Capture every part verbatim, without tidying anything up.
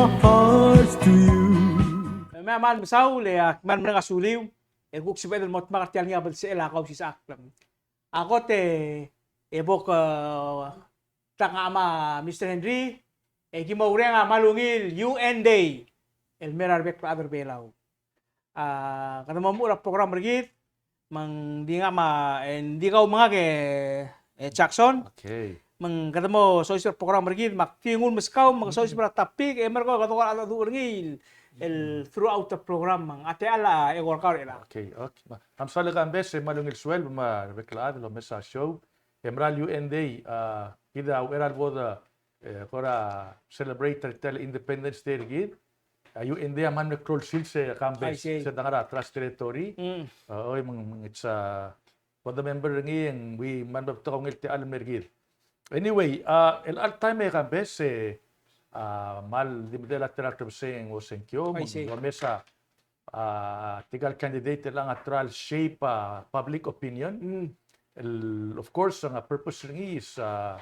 Hearts to you. Me a kmal mesaul e a kmal mereng a suliu el kuk sebeched el mo dmak er tia el ngii a belsechel a Kausisechakl. A kot e, e bo kudengei a Mister Henry, e ki mo oureng a kmal ungil U N Day el mei er a rebek el chad er Belau. A, kede mo omuchel a program er kid, me ng di ngak me, e, ng di kau me ngak e, e Jackson. Okay. Me ng kede mo soiseb er a program er kid, me ak di nguu el meskau, me ke soiseb er a topic, e merkong e kede kora mengedecheduch er ngii el throughout the program, me ng a techall a eko er kau er chelechang. Okay, okay. Me a mesaul e Kambes, e kmal ungil sueleb me a rebek el chad el omes a show. E mera el U N Day, a, kid a uchei er a lebo de, e, kora celebrate er tia el Independence Day er kid. A U N Day a kmal meklou el sils e Kambes, I see, se de ngar er a Trust Territory. Mm. A, oi, me ng, me ng, it's a, bo de member er ngii e ng, we, kmal mebetok a ungil techall el mei er kid. Anyway, a, el chelecha el taem e Kambes, e, a, kmal di medal a ta er a ultebesei e ng osengkio, I see, me ng omes a, a, tirka el candidate el ngar er a ta er a shape a public opinion. Mm. El, of course, a purpose er ngii is, a,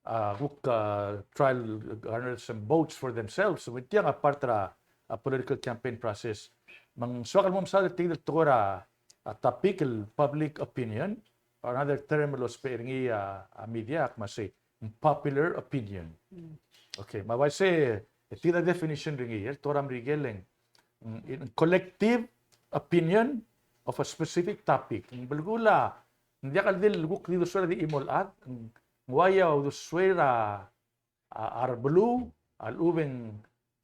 a, kuk, a, try el garner some votes for themselves. Me tiang a part er a, a, political campaign process. Me ng soak el mo mesaod er tia el tekoi er a, a, topic el public opinion. Or another term el ousbech er ngii a, a, media, ak mo sei ng popular opinion. Mm. Okay, me a uaisei, e tia a definition er ngii, el tekoi er a Merikel e ng, mm, in collective opinion of a specific topic. Ng belkul a, ng diak el di kuk di uldesuel a di chimo el chad, ng uai a uldesuel er a, a, a rebeluu, a lechub e ng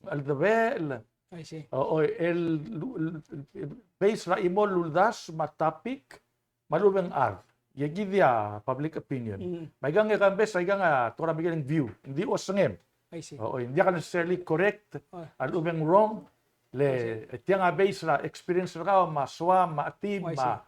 cheldebechel. I see. O, o, el, el, el, base er a chimo el uldasu me a topic, me a lechub e ng chad. E kid a public opinion. Mm. Me aikang e Kambes, aikang a tekoi er a Merikel e ng view, ng di osengem. I see. O, o, ng diak el necessarily correct, oh, a lechub e ng wrong, le, I see, e tiang a base er a experience er kau, me a soam, me a chetim, oh, I see, me a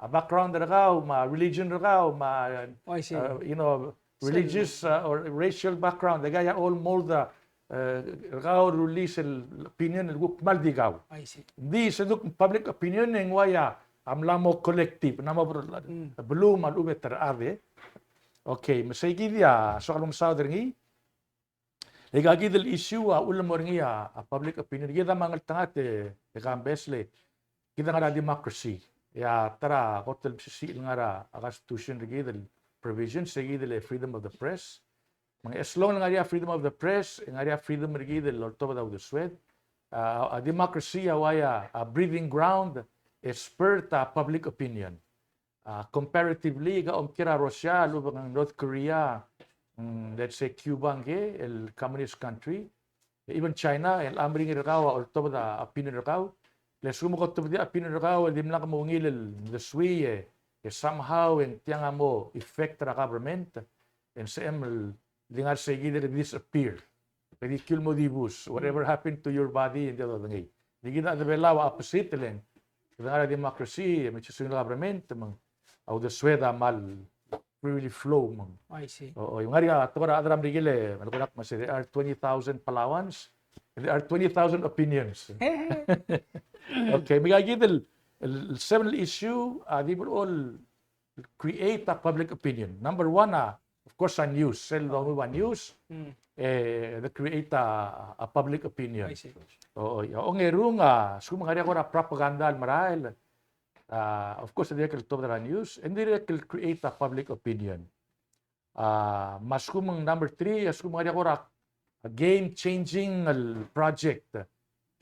a background er kau, me a religion er kau, me a, oh, I see, uh, you know, religious, uh, or racial background, e aika a all mold a, uh, er kau el release el opinion el kuk kmal di kau. I see. Ng di se kuk public opinion e ng uai a mla mo collective, ng mo ber-, mm, beluu me a lechub e te rechad e. Okay, me sei kid a soak el omesaod er ngii. E aika kid el issue a uchul el mo er ngii a, a public opinion. Kid a mle ngeltengat e, e Kambes le kid a ngar er a democracy. E a ta er a kot el mesisiich el ngar er a, a constitution er kid el provision, se kid el freedom of the press. Me ng as long el ngar er ngii a freedom of the press, e ngar er ngii a freedom er kid el oltobed a uldesued. A, a democracy a uai a, a breeding ground, e spurt a public opinion. A, comparatively, e kau a omkiei er a Russia, a lechub e ng North Korea, mm, let's say Cuba ngii, el communist country, even China, el meringel er kau a oltobed a opinion er kau. Le lsekum ke otobedii a opinion er kau, e dimlak mo ungil el uldesuii, e, e somehow, e ng tiang a mo effect er a government, e ng sebechem el di ngar sei kid el disappear. Kede kiul mo dibus, whatever happened to your body, e ng diak dodengei. Di kid a Belau a opposite, le ng, kede ngar er a democracy, me ng sel government, me ng a uldesued a kmal freely flow, me ng. I see. O, o, ng ngar er ngii a tekoi er a chad er a Merikel, me ng kora kmo se, there are twenty thousand Palauans, and there are twenty thousand opinions. Okay, me aika kid el, el, el seminal issue, a di blechoel create a public opinion. Number one, a, of course, a news. Sel doruul a news, mm, e, de create a, a public opinion. I see. O, o, ongerung, a, lsekum ng ngar er ngii a kora propaganda el merael, a, of course, e dirrek el oltobed er a news, e ng dirrek el create a public opinion. A, me a lsekum ng number three, a lsekum ng ngar er ngii a kora game changing el project.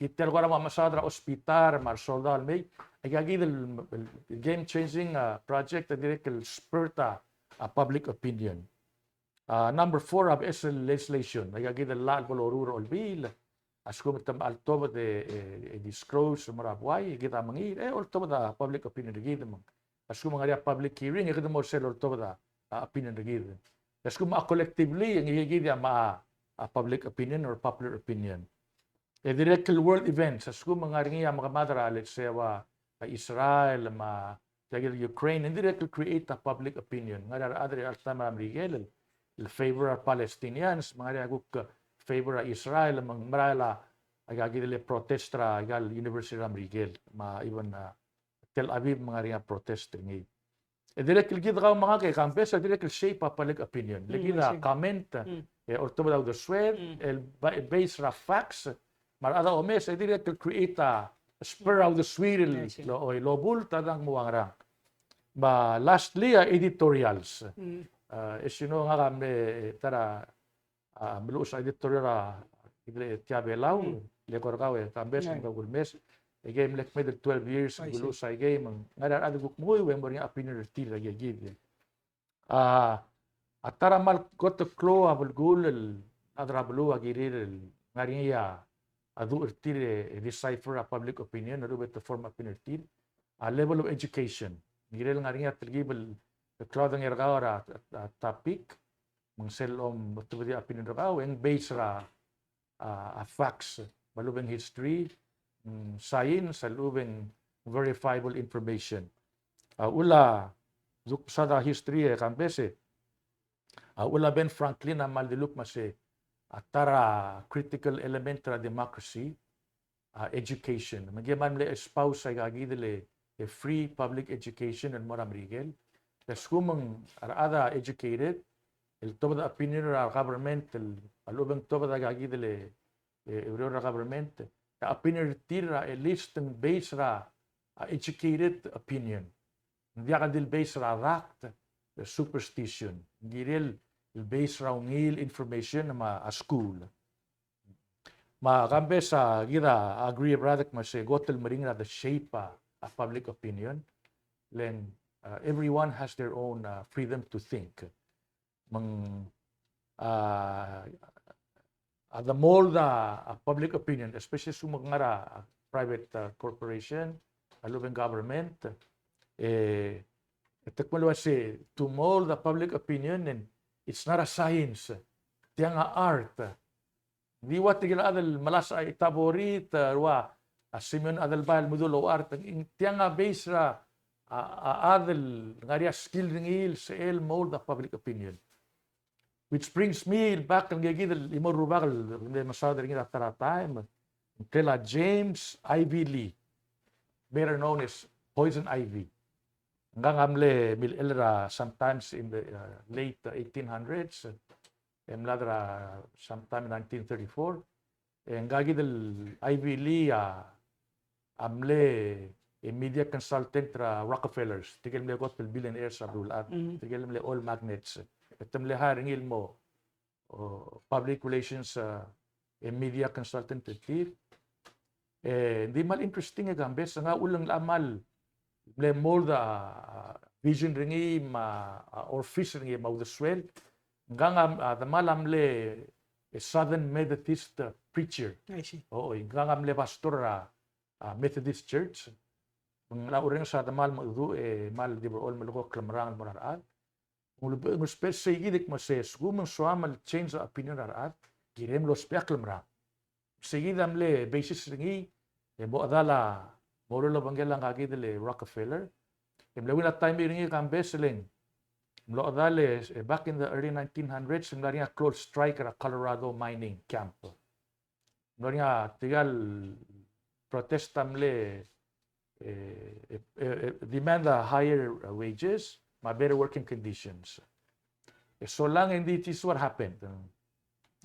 Kid el kora mo mesaod er a hospital, me a resoldau el mei, aika kid el, el game changing, a, project, e dirrek el spurt a, a public opinion. A, number four, a beches el legislation, aika kid el llach el bo loruul er a olbiil, a lsekum te mla oltobed e, e, e disclose, me a buai, e kid a mengiil, e oltobed a public opinion er kid me ng. A lsekum ng ngar er ngii a public hearing, e kede mo er sel oltobed a, a opinion er kid. A lsekum a collectively, e ng aika kid a mla, a public opinion or popular opinion. E dirrek el world events, a lsekum ng ngar er ngii a mekemad er a, let's say, a, a Israel, me a, tia kid el Ukraine, e ng dirrek el create a public opinion. Ng ngar er ngii a rechad er a all time er a Merikel, el, el favor a Palestinians, me ng ngar er ngii a kuk favor a Israel, me ng merael a, aika kid el protest er a, aika el university er a Merikel, me a even, a, Tel Aviv me ng ngar er ngii a protest er ngii. E dirrek el kid kau me ngak e Kambes, e dirrek el shape a public opinion. Le kid a comment, mm, e oltobed a uldesued, el ba-, base er a facts, me a rechad a omes, e dirrek el create a spur a uldesuir el, I see, lo, oi, lobult a dang mo ua ngerang. Me a lastly, a editorials. A, as you know, ngak a mle, e, ta er a, a, meluches a editorial er a, e, Tia Belau, le ko er kau e Kambes, ng kuk ulemes. Aikei mle kmeed el twelve years, I see, meluches aikei, me ng ngar er ngii a rechad el kuk menguiu e ng mo er ngii a opinion er tir er aikei. A, a ta er a kmal kot el klou a belkul el chad er a beluu a kirir el ngar er ngii a, a duch er tir e, e decipher a public opinion, a lechub e te form opinion er tir, a level of education. Ng kirel ngar er ngii a telkib el klou a dengei er kau er a, a, a topic, me ng sel om otobedii a opinion er kau, e ng base er a a, a facts, me a lechub e ng history, mm, science, a lechub e ng verifiable information. A, ula, duk sel history e Kambes e, a, ula Ben Franklin a kmal dilubech me se, a ta er a critical element er a democracy, a, education. Me ng kmal mle espouse aika kid el, e, free public education el mo er a Merikel. A lsekum ng a rechad a educated, el tobed a opinion er a government, el, a lechub e ng tobed aika kid el, e, e, ureor er a government, a opinion er tir a at least ng base er a, a educated opinion. Ng diak el di el base er a dakt, e, superstition. Ng kirel el base er a ungil information me a, a school. Me a Kambes a kid a agree er a dek me se kot el meringel a the shape a, a public opinion. Le ng, uh, everyone has their own, uh, freedom to think. Me ng, uh, a the mold a, a public opinion, especially a lsekum ng ngar er a, a private, uh, corporation, a lechub e ng government, e, e te kmo el uase to mold a public opinion, and it's not a science. Tiang a art. Ng di ua tirke el chad el melasech a Itaborit, e, ua, a, Simeon Adelbai el meduch el ouchart, ng tiang a base er a, a, a chad el ngar er ngii a skill er ngii el sebechel el mold a public opinion. Which brings me back el ngii kid el chimo el rubak el mle mesaod er ngii er a ta er a taem, ngklel a James Ivy Lee, better known as Poison Ivy. Ngkang a mle milechell er a sometimes in the, uh, late eighteen hundreds, e mlad er a sometime nineteen thirty-four. E ngka kid el Ivy Lee a, a mle, e, media consultant er a Rockefellers, tirke el mle kot el billionaires er a beluulechad, tirke el mle oil magnates. E te mle hire er ngii el mo, o, public relations, a, e, media consultant er tir. E, ng di kmal interesting e Kambes, ngak a uchul e ng locha kmal mle mold a, a, vision er ngii me a, a, office er ngii me a uldesuel. Ngkang a, a, demal a mle, e, Southern Methodist, a, preacher. I see. O, o, ngkang a mle pastor er a, a, Methodist Church. Ng locha urrenges a demal me a uduch, e, kmal di bo el melekoi a klemerang el mo er a rechad. Ng ul-, ng usbech er seikid el kmo se a lsekum ng soam el change a opinion er a rechad, kirem el ousbech a klemerang. Seikid a mle basis er ngii, e mo chedal a, mo er a obengkel a ngka kid el Rockefeller. E mle win a taem er ngii e Kambes e le ng mlo chedal e, e back in the early nineteen hundreds, e mla er ngii a klou el strike er a Colorado mining camp. Ng mlo er ngii a tirka el protest a mle, e, e, e, e, demand a higher wages, me a better working conditions. E solang e ng di, this is what happened.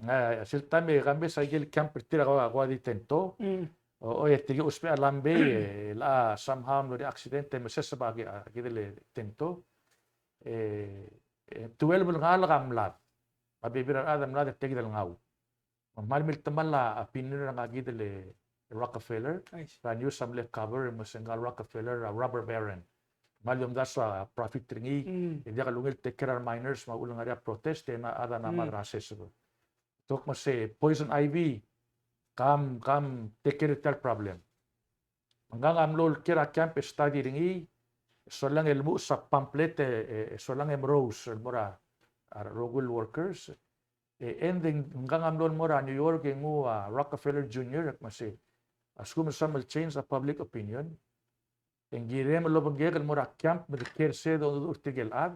A, sel taem e Kambes a ikel camp er tir a ko, ko di tento. Mm. O, o, e tirke ousbech a lamp e, e, locha somehow mlo er ngii a accident, e meseseb a ki, a kid el tento. E, e, twelve el ngalek a mlad. Me a bebil er a rechad a mlad e tia kid el ngau. Me ng kmal miltemall a opinion er ngka kid el Rockefeller. I see. Er a news a mle cover, me se ngka el Rockefeller a robber baron. Kmal di omdasu a profit er ngii, mm, e diak lungil take care er a miners, me a uchul e ng ngar er ngii a protest, e ng chad a mla mad er a seseb. Tok me se Poison Ivy, come, come take care er tia el problem. Ngkang a mlo el kiei er a camp e study er ngii, e solang e lmuches a pamphlet e, e, e solang e merous el mo er a, a rokui el workers. E, and then ngkang a mlo el mo er a New York e nguu a Rockefeller Junior, e kmo se, a lsekum ng soam el change a public opinion, e ng kirem el obengkek el mo er a camp me de kiei er sei e dodu er tirke el chad,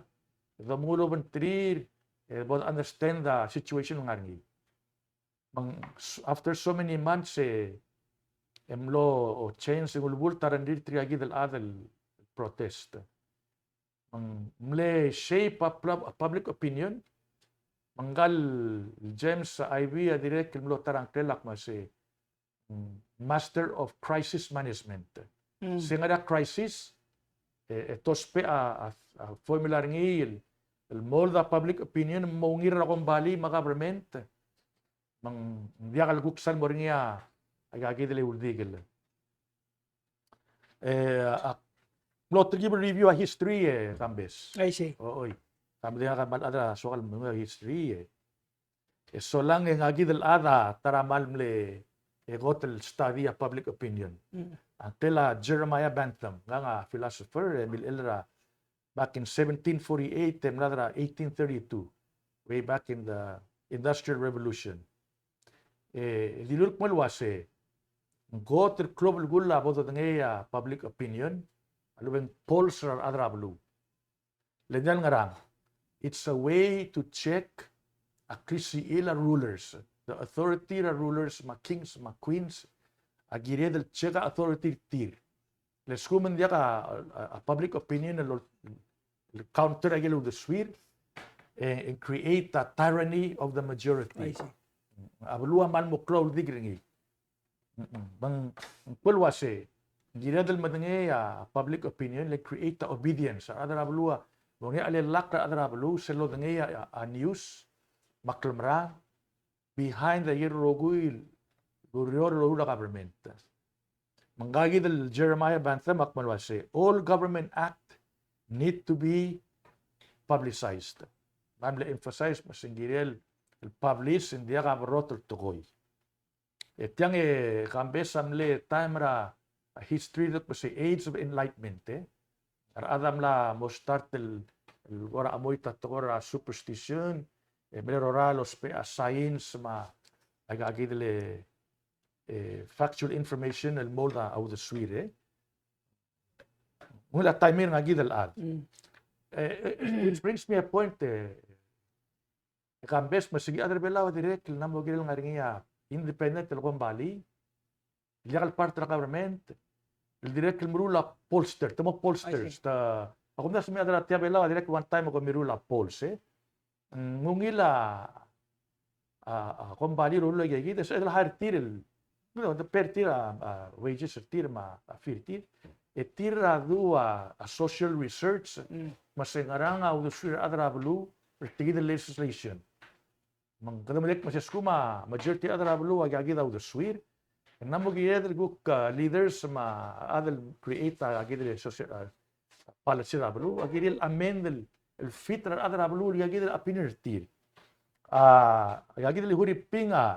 e domengur el obengterir, e bo de understand a situation el ngar er ngii. Me ng s-, after so many months, e, e mlo change, e ng ulebult a rengrir tirka kid el chad el protest. Me ng mle shape a pub-, public opinion, Ngka el James Ivey a dirrek el mlo ta er a ngklel a kmo se, mm, Master of Crisis Management. Mm. Se ngar er a crisis, e, e te ousbech a, a, a formula er ngii el, el mold a public opinion, mo ungil er a kombalii me a government, me ng diak el kuk sal mo er ngii a, aika kid el uldikel. E, ak mlo telkib el review a history, e, Kambes. I see. O, oi. Kambes, a kmal chad er a soak el mengu a history, e. E solang e ngak kid el chad a ta er a kmal mle, e, kot el study a public opinion. Mm. A ngklel a Jeremiah Bentham, ngak a philosopher, e, milechell er a back in seventeen forty-eight, e mlad er a eighteen thirty-two, way back in the Industrial Revolution. E, e dilu el kmo el uase, ng kot el klou el belkul a bo dodengei a public opinion, a lechub e ng polls er a rechad er a beluu. Le ng diak el ngerang. It's a way to check a klisichil a rulers, the authority er a rulers, me a kings, me a queens, a kired el check a authority er tir. Le lsekum ng diak a, a, a public opinion el, el counter a ikel uldesuir, e, e create a tyranny of the majority. I see. A beluu a kmal mo klou a uldik er ngii. Mm-mm. Me ng, ng kmo el uase, ng kired el medengei a public opinion, le create a obedience. A rechad er a beluu a, bo ngii a lelakl er a rechad er a beluu, sel lodengei a, a, a news, me a klemerang, behind the year rokui el ureor el loruul a government. Me ngka kid el Jeremiah Bentham a kmal uase, all government act need to be publicized. Me ng mle emphasize me se ng kirel el publish, ng diak a berrotel tekoi. E tiang e Kambes a mle taem er a history el kmo se Age of Enlightenment, e. A rechad a mla mo start el, el kora chemoit a tekoi er a superstition, e mle rora el ousbech a science me aika kid el, e, factual information el mold a uldesuir, e. Ng ungil a taem er ngak kid el chad. Mm. E, e, which brings me a point, e, e Kambes me se ng di chad er a Belau a dirrek el ng mo kirel ngar er ngii a independent el kombalii el diak el part er a government, el dirrek el meruul a pollster, te mo pollsters, I see. Te, a kumdasu me a chad er a tia Belau a dirrek one time e ko meruul a polls, e. Ng ungil a, a, a kombalii el rullii aika kid, e sebeched el hire er tir el, you know, de pay er tir a, a wages er tir me a, a fee er tir. E tir a do a, a social research, mm, me se ngerang a uldesuir a rechad er a beluu er tia kid el legislation. Me ng kede medengei me se lsekum a majority er a rechad er a beluu a aika kid a uldesuir, e ng mo kired el kuk, a, leaders me a chad el create a, aika kid el social, a, policy er a beluu, a kirir el amend el, el fit er a rechad er a beluu el aika kid el opinion er tir. A, aika kid el Huriping a,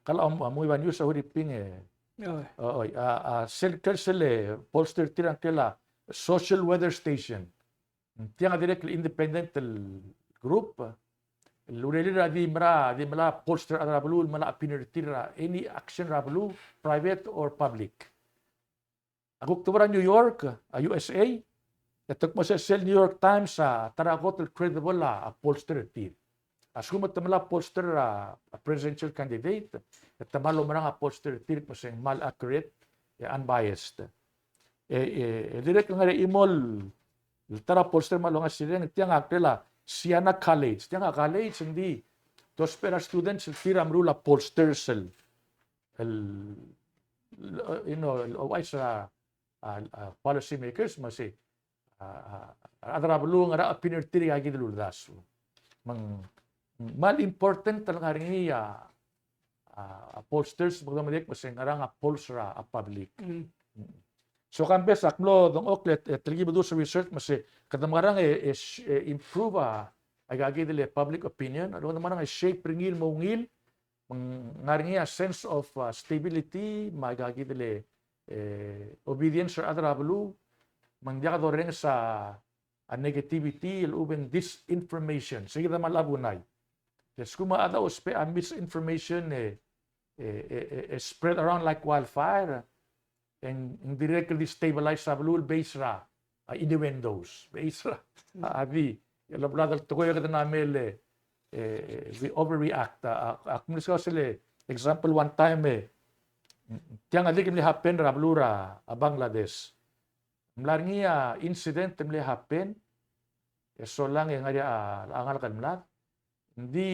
kala om, a, mo iba news a Huriping e. Oi. O, oi, a, a, sel, sel, e, pollster er tir a ngklel a Social Weather Station. Tiang a dirrek el independent el group el urerir a di mera, di melai a pollster er a rechad er a beluu el melai a opinion er tir er a any action er a beluu, private or public. A kuk tobed er a New York, a U S A, e te kmo se sel New York Times a ta er a kot el credible a, a pollster er tir. A lsekum te melai a pollster er a, a presidential candidate, e te mal oumerang a pollster er tir el kmo se ng mal accurate, e unbiased. E, e, e dirrek el ngar er a chimo el ta er a pollster me a longasireng, tiang a ngklel a Siena College. Tiang a college, ng di, te ousbech er a students el tir a meruul a pollsters el, el, you know, el ouchais er a, a, a policy makers, me se, a, a, a rechad er a beluu a ngar er a opinion er tir aika kid el uldasu. Me ng, kmal important el ngar er ngii a, a, a pollsters, me kede medengei me se ngerang a polls er a, a public. Mm. So, Kambes, ak mlo dengchokl e, e telkib el do some research, me se kede mekerang e, e, e improve a, aika kid el public opinion, a lechub e kede mekerang e shape er ngii el mo ungil, me ng ngar er ngii a sense of, uh, stability, me aika kid el, e, obedience er a rechad er a beluu, me ng diak dorrenges a, a negativity, el lechub e ng disinformation. Sei kid a mal bunai. E lsekum a chad a ousbech a misinformation e, e, e, e, e spread around like wildfire, e ng, ng dirrek el destabilize a beluu el base er a, a innuendos, base er a, a, a di, el obladel tekoi e kede mle, e, e, we overreact. A, a, ak mle soak sel example one time e, tiang a dirk mle happen er a beluu er a, a Bangladesh. Mla er ngii a incident el mle happen, e solang e ngar er ngii a, a ngalek el mlad, Ng di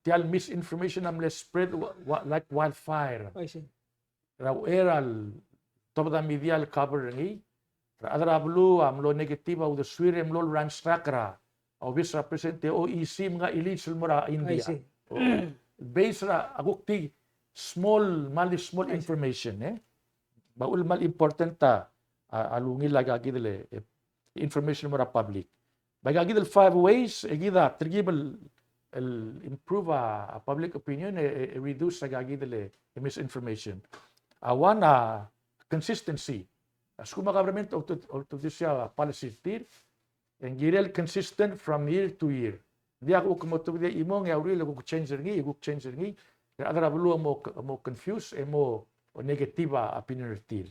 tia el misinformation a mle spread wa-, wa-, like wildfire. I see. Er a uchei er a letobed a media el cover er ngii, a rechad er a beluu a mlo negative a uldesuir e mlo ransack er a obis er a president e O E C me ng a elite el mo er a India. I see. O, based er a, a kuk di small, mali small, I see, information, e. Me a uchul me ng important a, a, a lungil a ikakid el, e, information el mo er a public. Me a ikakid el five ways, e kid a telkib el, el improve a, a public opinion, e, e, e reduce a ikakid el, e, misinformation. A one a consistency. A lsekum a government a oltu-, oltudios a policy er tir, e ng kirel consistent from year to year. Ng diak kuk mo tobedii a chimong e a uriul e kuk change er ngii, e kuk change er ngii. E a rechad er a beluu a mo, mo confuse, e mo negative a opinion er tir.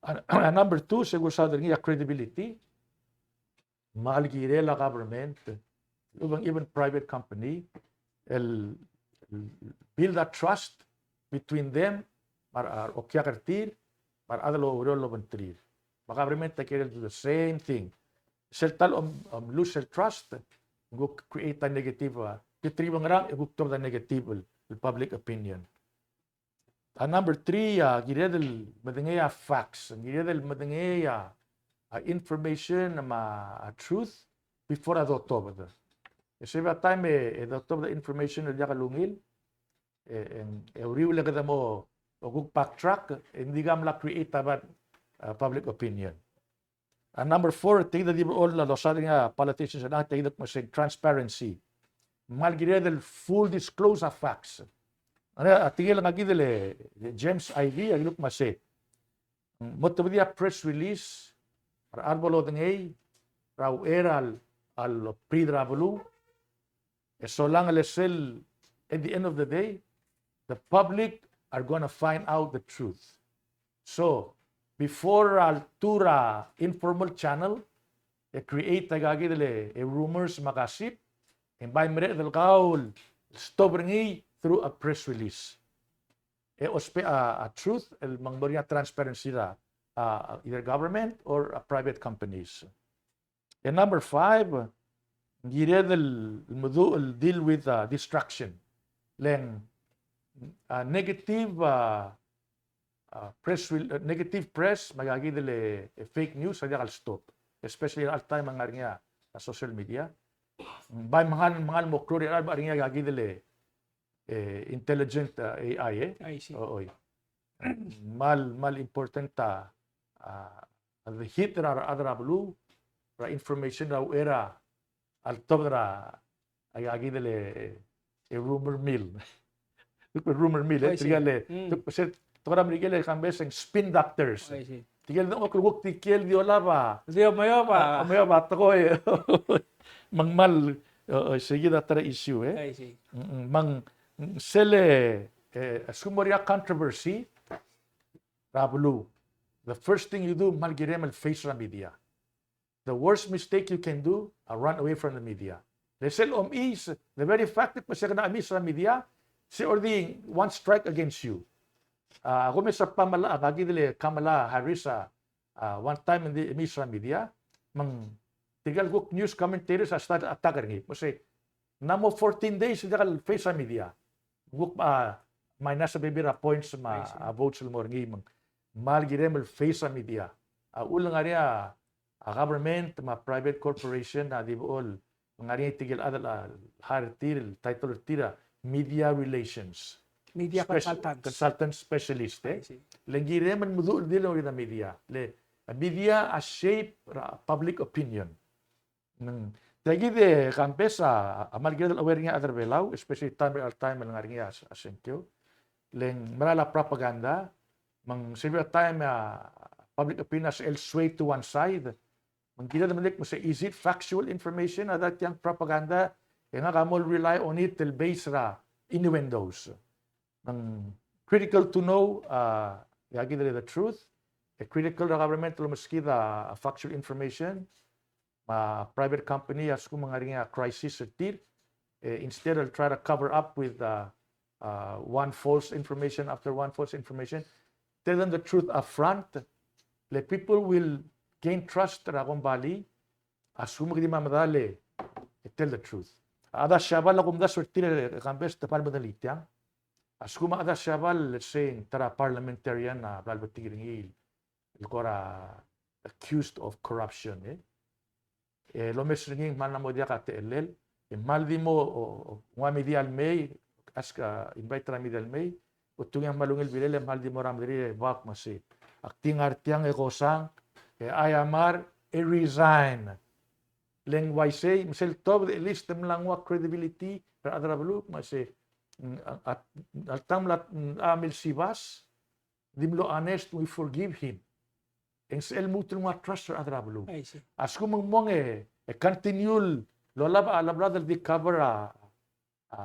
A, a number two, se kuk saod er ngii a credibility. Me ng kirel a government, even, even private company, el, el build a trust between them, me a re-, a re-, okiak er tir, me a rechad el oureor el obengterir. Me a government a kirel do the same thing. Sel ta el om, om lose el trust, ng kuk create a negative, a, ke tir a ngerang, e kuk tobed a negative el, el public opinion. A number three, a, kired el medengei a facts, kired el medengei a, a, information me a, a, truth before a dotobed. E se a time e, e dotobed a information el diak lungil, e, e, e uriul e kede mo, o kuk backtrack, e ng di ka mla create a bad, a, public opinion. A number four, tia kid a di bo el losaod er ngii a politicians, a tia kid a kmo se transparency. Me ng kired el full disclose a facts. A, a tia kid a ngii kid el, e, James Ivey, a kuk kmo se. Mo tobedii a press release, er a rechad el bo lodengei, er a uchei er a, a lobriid er a beluu, e solang e le sel, at the end of the day, the public are gonna find out the truth. So, before a ltuu er a informal channel, e create a ikakid el, e rumors me a gossip, e ng bai mereched el kau el stop er ngii through a press release. E ousbech a, a truth, el me ng mo er ngii a transparency er a, a, either government or a private companies. E number five, ng kired el meduch el deal with, uh, distraction. Le ng, uh, negative, uh, uh, press rel-, uh, negative press, me a ikakid el, e, fake news, a diak el stop. Especially er a all time a ngar er ngii a, a social media. Bai mengal, mengal mo klou er a, er ngii a ikakid el, e, intelligent, uh, A I, e? I see. O, oi. Mal, mal important a, a, a the hit er a, er a beluu, er a information er a, er a, a letobed er a, a, a kid el, e, rumor mill. Rumor mill, e, I see. Tirke el, mm, tuk, se, tok er a Merikel e kambes e ng spin doctors. I see. Tirke el, o, kuk tirke el di olab a. Di omeob a. A, omeob a tekoi. Me ng mal, o, o, se kid a ta er a issue, e. I see. Mm, mm, me ng, mm, sel, e, a lsekum mo er ngii a controversy er a beluu, the first thing you do, mal kirem el face er a media. The worst mistake you can do, a run away from the media. Le sel omes, the very fact el kmo se kede omes er a media, se already one strike against you. A, a kumes a Pamela, a, a kid el Kamala Harris a, a, one time e ng di omes er a media, me ng tirke el kuk news commentators a start attack er ngii. Me se, ng mo fourteen days e diak el face a media. Kuk, a, minus a bebil er a points me a, I see, a votes el mo er ngii me ng mal kirem el face a media. A uchul e ng ngar er ngii a, a government me a private corporation a di bo el ngar er ngii tirke el chad el, a, hire er tir, el title er tir a media relations. Media speci-, consultants. Consultant specialist, e. I see. Le ng kirem el meduch el deal with a media. Le, a media a shape er a public opinion. Ng, tia kid e kambes a, a mal kired el aware er ngii a rechad er a Belau, especially time er a, time el ngar er ngii a, a sengkio. Le ng mera el propaganda, me ng sebechel a time a public opinion a sel sway to one side. Me ng kired el medengei me se, is it factual information, a diak tiang propaganda, e ngak a mo rely on it el base er a innuendos. Me ng critical to know, a, tia kid el the truth, e critical er a government el omeskid a, a factual information, me a private company a lsekum ng ngar er ngii a crisis er tir, e, instead of try to cover up with, uh, uh, one false information after one false information, tell them the truth up front, le people will gain trust er a kombalii, a lsekum ke di mo medal e tell the truth. A Ada Siabal a kumdasu er tir e Kambes te kmal medengelii tiang. A lsekum a Ada Siabal, let's say, ta er a parliamentarian a bla lebetik er ngii el kora accused of corruption, e. E lomes er ngii e ng kmal mla mo diak a techellel, e kmal di mo, o, o, nguu a media el mei, ask, a, invite er a media el mei, otungii a kmal ungil bilel e kmal di mo er a mederir e bak me sei. Ak di ngar tiang e kosang, e aiamar, e resign. Le ng uaisei, me sel tuobed e at least te mla nguu a credibility er a rechad er a beluu, me sei, mm, a, a, alta ng mla, mm, a milsibas, di mlo honest, we forgive him. E ng sebechel lmuut el nguu a trust er a rechad er a beluu. I see. A lsekum ng mong e, e continue el olab a, olab a di cover a, a,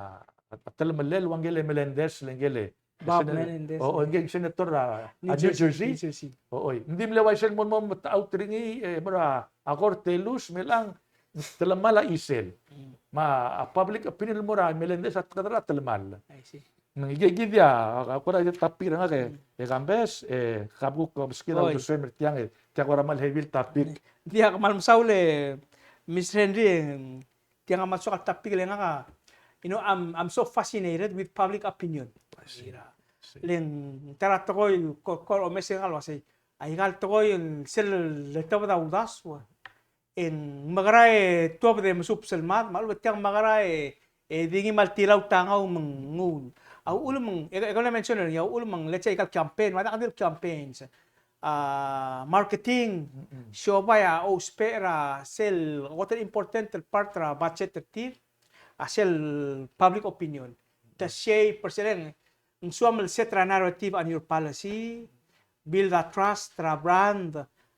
a telemellel ua ngike el Melendez, le ngike el Bob Melendez, o, o, ngike el senator er a, a New Jersey. New Jersey. O, oi. Ng di mle uaisei el mo, mo, mo out er ngii, e, mo er a, a kort e lus, me chelechang, telemall a chisel. Mm. Me a public opinion el mo er a Melendez a kede er a telemall. I see. Me ng ikei kid a, a, kora topic er ngak e, mm, e Kambes, e, kab kuk meskid a uldesuem er tiang e, tia kora kmal heavy el topic. Ng diak, kmal mesaul e Mister Henry, tiang a kmal soak el topic le ngak a, you know, I'm, I'm so fascinated with public opinion. I see. Ira. I see. Le ng ta er a tekoi, ko, ko omes e ngak el uasei, aika el tekoi el sel letobed a uldasu a e ng mekera e tuobed e mesubs el mad, me a lechub e tiang mekera e, e di ngii me a ltilau tangau me ng ungil. A uchul me ng, e, e ko le mention er ngii, a uchul me ng, let's say, aika el campaign, me a diak di el campaigns, a, marketing, mm, siobai a ousbech er a sel kot el important el part er a budget er tir, a sel public opinion. Te shape er sel ng, ng soam el set er a narrative on your policy, build a trust er a brand,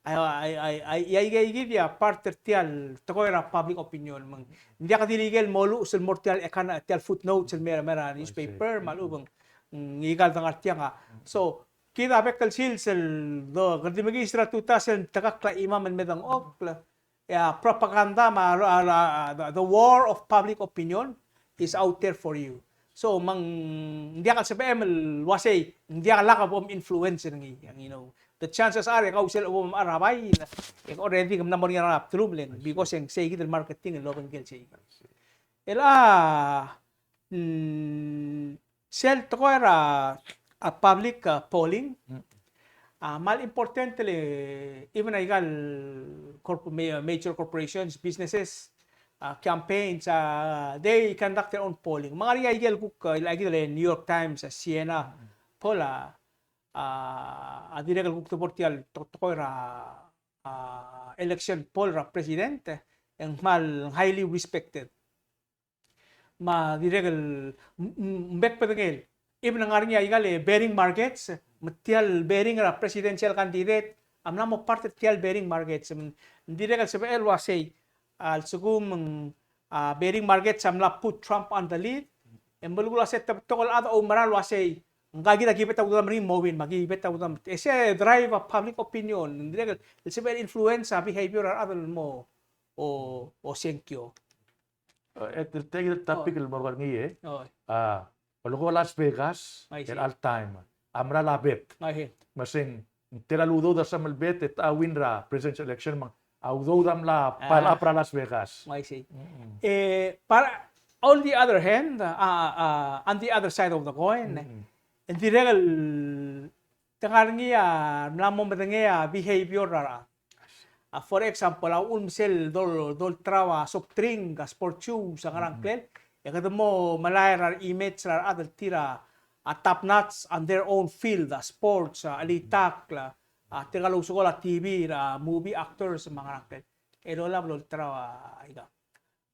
a, a, a, a, a, a, a, a part er tia el tekoi er a public opinion. Me ng diak di ikel mo luches el mo er tia el, e, tia el footnotes el mei er a, mei er a newspaper, me a lechub e ng, mm, ikal de ngar tiang a. So, kid a bek el sils el do, kede di mekiis er a tutau sel tekakl a chimam el medengchokl, e a propaganda me a, a, a, the, the war of public opinion is out there for you. So, me ng diak el sebechem el uasei, ng diak el lak bo minfluence er ngii, you know. The chances are, e kau sel bo mechar a bail, e already ke mla mo er ngii er a bdelum le ng, because e ng sei kid el marketing el obengkel sei. El a, mm, sel tekoi er a, a public, a, polling, mm, a kmal important el, even aika el corp-, ma-, major corporations, businesses, a, campaigns, a, they conduct their own polling. Me ng ngar er ngii a ikel kuk, a, aika el New York Times, a, Siena, mm, poll a, a, a dirrek el kuk debo er tia el to-, tekoi er a, a, election poll er a president, e ng kmal highly respected. Me a dirrek el, m-, m-, ng bek bedengel. Even ng ngar er ngii aika el betting markets, me tia el betting er a presidential candidate a mla mo part er tia el betting markets. Me ng dirrek el sebechel el uasei, a lsekum ng, a, betting markets a mla put Trump on the lead, e ng belkul a se te betok el chad a oumera el uasei, ngka kid a ki bet a ududam er ngii el mo win, me a ki bet a ududam. E se drive a public opinion, ng dirrek el sebechel el influence a behavior er a rechad el mo, o, osengkio. E, te, te, te topic el mo er ngii, e. Oi. A, oleko Las Vegas, I see, el all time a mera el bet. I see. Me se ng, ng tela el udoud a sebechel el bet e te win er a presidential election, me ng a udoud a mla pile up er a Las Vegas. I see. Mm-mm. E, but on the other hand, a, a, on the other side of the coin, mm-mm, e ng dirrek el te ngar er ngii a mla mo medengei a behavior er a rechad. A, for example, a uchul me sel dol-, dolterau a soft drink, a sport juice, a ngerang, mm-hmm, ngklel, e kede mo melai er a image er a rechad el tir a, a top notch on their own field, a sports, a chelitakl, a tirka el ousekool a T V, a movie actors, me a ngerang, ngklel. E lolab el olterau a, aika.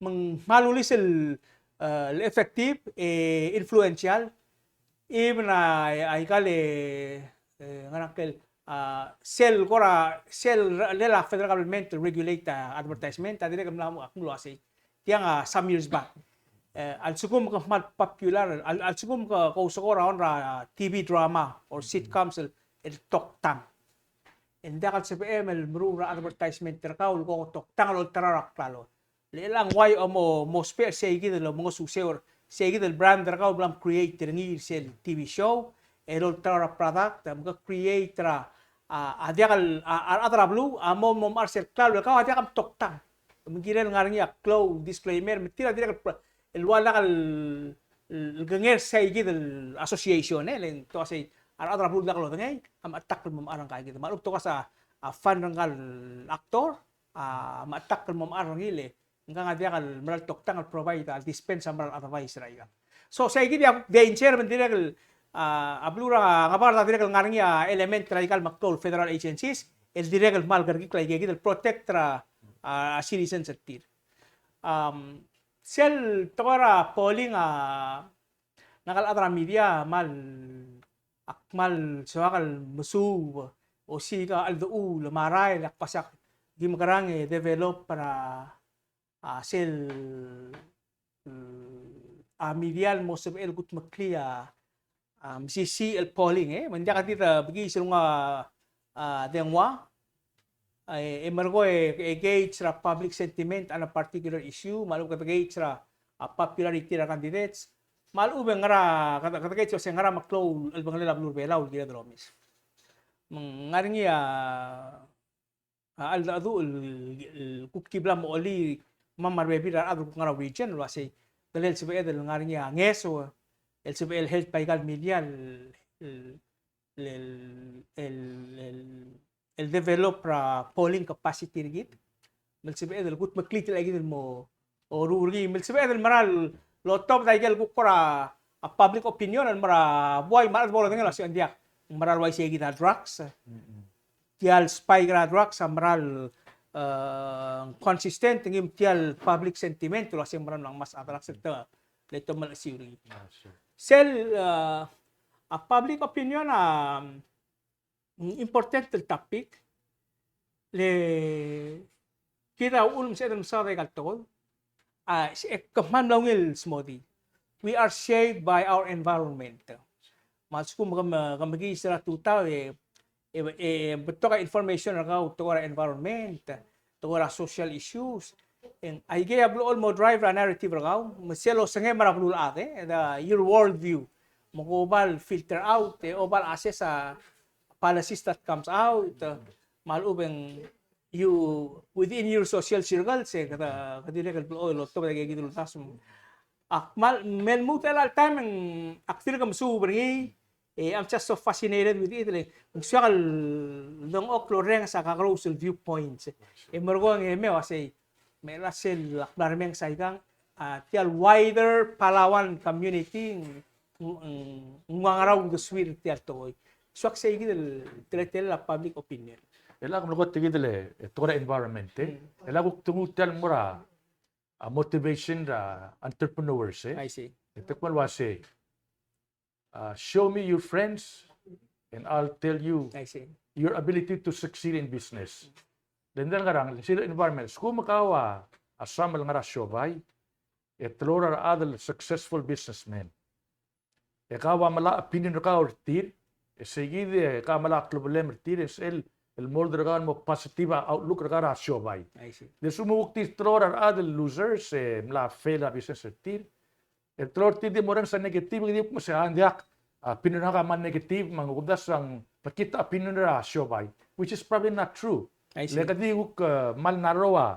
Me ng kmal ulis el, e, el effective, e influential, even a, aika el, e, ngerang, ngklel, a, sel kora, sel re-, le a federal government regulate a advertisement, a dirrek el mla mo, ak mlo uasei. Tiang a some years back. E, a lsekum ke kmal popular, a, a lsekum ke, ke ousekool er a, er a T V drama or, mm-hmm, sitcoms el, el toktang. E ng diak el sebechem el meruul er a advertisement er kau el ko toktang el olterau er a klalo. Le chelechang uai a mo, mo ousbech er sei kid el omengeseu er sei kid el brand er kau el bla mcreate er ngii er sel T V show, el olterau er a product, me ke create er a, a, a diak el, a, a rechad er a beluu a mo, mo mechar sel klalo el kau a diak mtoktang. Me ng kirel ngar er ngii a klou el disclaimer, me tir a dirrek el pro-, el ua lak el, el kengei er sei kid el association, e, le ng tok a sei, a rechad er a beluu el diak lodengei, a mechetakl el mo mechar er ngka kid. Me a lechub e tok a se a fund er ngka el actor, a mechetakl el mo mechar er ngii le, ngka a diak el mera el toktang el provide, a dispense a mera el advice er aikang. So, sei kid a danger me ng dirrek el, a, a beluu er a Ngebard a dirrek el ngar er ngii a element er aika el meklou el federal agencies, el dirrek el kmal kerekikl aike kid el protect er a, a, citizens er tir. Am, sel tekoi er a polling a, ngak el chad er a media, kmal, ak kmal soak el mesuub, osiik a cheldechuul me a rael, ak uasei ak di mekerang e develop er a, a, sel, mm, a media el mo sebechel el kudmeklii a, a, mesisiich el polling, e. Me ng diak di de bekiis el nguu a, a, dengua, e, e merekong e, e gauge er a public sentiment on a particular issue, me a lechub e kede gauge er a, a, popularity er a candidates, me a lechub e ngera, kede, kede gauge er se ngera meklou el chelebangel a beluu er a Belau el kired el omes. Me ng ngar er ngii a, a cheldecheduch el, el kuk di bla mo olii me a rebebil er a rechad el kuk ngar er a region el uasei, kede el sebeched el ngar er ngii a ngeso el sebechel el help aika el media el, el, el, el, el, el develop er a polling capacity er kid. Me le sebeched el kudmeklii tia kid el mo oruul er ngii, me le sebeched el mera el otobed aike el kuk kora, a, public opinion el mera buai me a rechad bo lodengei el uasei ng diak, mera el uaisei kid a drugs. Tia el spike er a drugs a mera el, e, consistent, ng di tia el public sentiment el uasei ng mera el ngmasech a drugs el te, le te melechesiu er ngii. Sel, e, a public opinion a, mm, important el topic, le kid a uchul me sebeched el mesaod aika el tekoi, a, se, e, kmal mla ungil el smodii. We are shaped by our environment. Me a lsekum ke me, ke mekiis er a tutau e, e, e, betok a information er kau tekoi er a environment, tekoi er a social issues, e ng aikei a blechoel el mo drive er a narrative er kau, me sel osengem er a beluulechad, e, the, your world view. Me ke oba el filter out, e oba el assess a policies that comes out, e, me a lechub e ng you, within your social circles, e, kede, kede dirrek el blechoel el otobed aike kid el uldasu. Ak kmal, me lmuut er chelecha el taem e ng, ak dirk mesuub er ngii, e, I'm just so fascinated with it, le ng soak el dengchokl el orrenges a kakerous el viewpoints. E merekong e me uasei, me a sel ak mla remenges aikang, a, tia el wider Palauan community, ng, ng, ng ua ngera a uldesuir tia el tekoi. Soak sei kid el teletelel a public opinion. E le ak mlo kot kid el, e, tekoi er a environment, e. Mm. E le ak kuk te nguu tia el mo er a, a, motivation er a entrepreneurs, e. I see. E te kmal uasei, uh, show me your friends and I'll tell you, I see, your ability to succeed in business. Le ng di ngerang, sel environment, lsekum kau a, a soam el ngar er a siobai, e te lorael a rechad el successful businessman, e kau a melai a opinion er kau er tir, e sei kid e kau a melai a klebelem er tir, e sel, el mold er kau el mo positive a outlook er kau er a siobai. I see. Le lsekum kuk tir te lorael a rechad el losers, e mla fail a business er tir, e te lorael tir di mo orrenges a negative, e di kuk mo sei, a, ng diak, a, opinion er ngak a kmal negative, me ng kumdasu e ng mekngit a opinion er a siobai, which is probably not true. I see. Le kede kuk, e, kmal narrow a,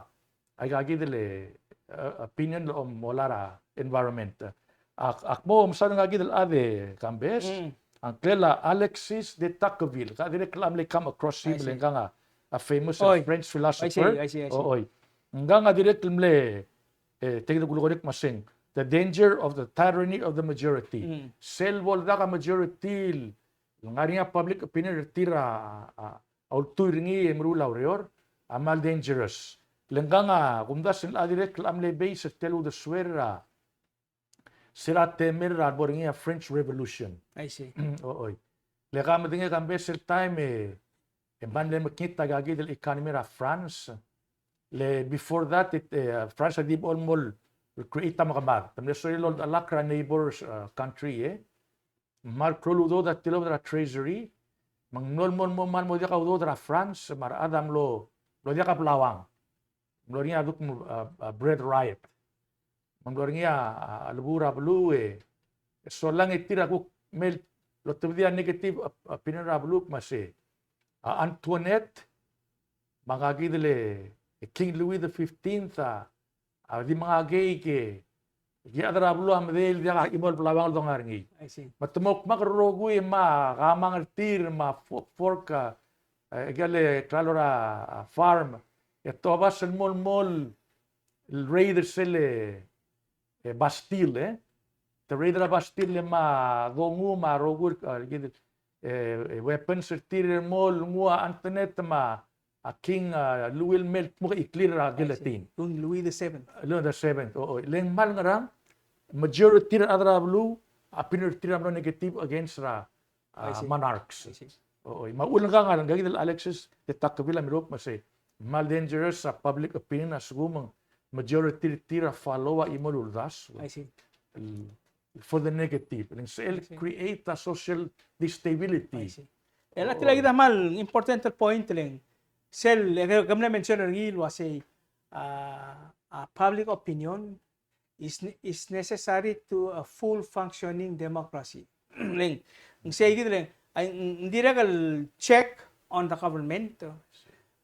aika kid el, e, opinion el mo er a environment. Ak, ak mo mesaod aika kid el chad e Kambes, mm, a ngklel a Alexis de Tocqueville, ka dirrek el mle come across him, I see, le ngkang a, a famous, oi, French philosopher. I see, I see, I see. O, oi. Ngkang a dirrek el mle, e, tia kid el kulekoi er ngii me a seng, the danger of the tyranny of the majority. Mm. Sel bo ledak a majority el ngar er ngii a public opinion er tir a, a, a ultuil er ngii e meruul a ureor, a kmal dangerous. Le ngkang a kumdasu e ng dirrek el mle base er tia el uldesuel er a, se er a temel er a lebo er ngii a French Revolution. I see. O, oi. Le ke medengei e Kambes, sel taem e, e ng mle mekngit aika kid el economy er a France. Le before that, it, e, France a di bo el mo create a mekemad. Te mle sorir el oldechelakl er a neighbors, e, country, e. Me ng kmal klou el udoud a tilobed er a treasury, me ng mlo, mlo, mlo, mlo diak a udoud er a France, me a rechad a mlo, mlo diak a blauang. Mlo er ngii a duk, a, a, bread riot. Me ng mlo er ngii a, a, a lebu er a beluu e, e solang e tir a kuk mle otobedii a negative, a, a, opinion er a beluu me sei, a, Antoinette, me ngka kid el, e, King Louis the fifteenth, a, a di menga keik e, Ki chad er a beluu a medei el diak a chimo el blauang el donga er ngii. I see. Me te mo kmak el rokui me a kamang er tir me a fo-, fork a, e, aike el klalo er a, a, farm. E te obas el mo, mo el raid er sel, e, Bastille, e. Te raid er a Bastille me a dongu me a rokui, a, kid, e, e, weapons er tir el mo el nguu a Antoinette me a a King, a, Louis el mei el kmo ke clear er a guillotine. King Louis the Seventh. Louis the Seventh, o, o. Le ng kmal ngerang, majority er a rechad er a beluu, a opinion er tir a mlo negative against er a, a, monarchs. I see. O, o. Me a ulengang a, ngka kid el Alexis de Tocqueville a mirruul me sei, kmal dangerous a public opinion a lsekum ng majority er tir a follow a chimo el uldasu. I see. El for the negative. Le ng sel create a social instability. I see. El a tia kid a kmal important el point le ng sel, e, ke mle mention er ngii el uasei, a, a public opinion is ne-, is necessary to a full functioning democracy. Le ng, ng sei kid le ng, ai, ng, ng dirrek el check on the government.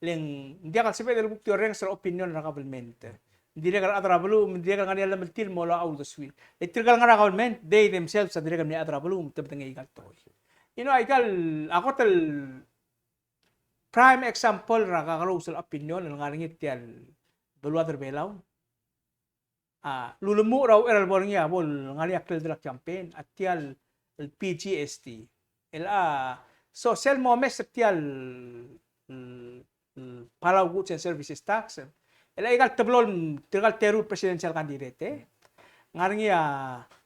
Le ng diak el sebeched el kuk di orrenges er a opinion er a government. Ng dirrek el chad er a beluu, ng dirrek el ngar er ngii a llemeltir el mo loia a uldesuir. E tirka el ngar er a government, they themselves a dirrek el mle chad er a beluu, me te bedengei aika el tekoi. You know, aika el, a kot el prime example er a kakerous el opinion el ngar er ngii er tia el beluad er a Belau. A, lulemuchel er a uchei er a lebo er ngii a bo el ngar er ngii a kleldelak campaign, a tia el, el P G S T. El a, so sel momes er tia el, el, el Palau Goods and Services Tax. El a ikal teblo el, tirkal teru el presidential candidate, e. Ngar er ngii a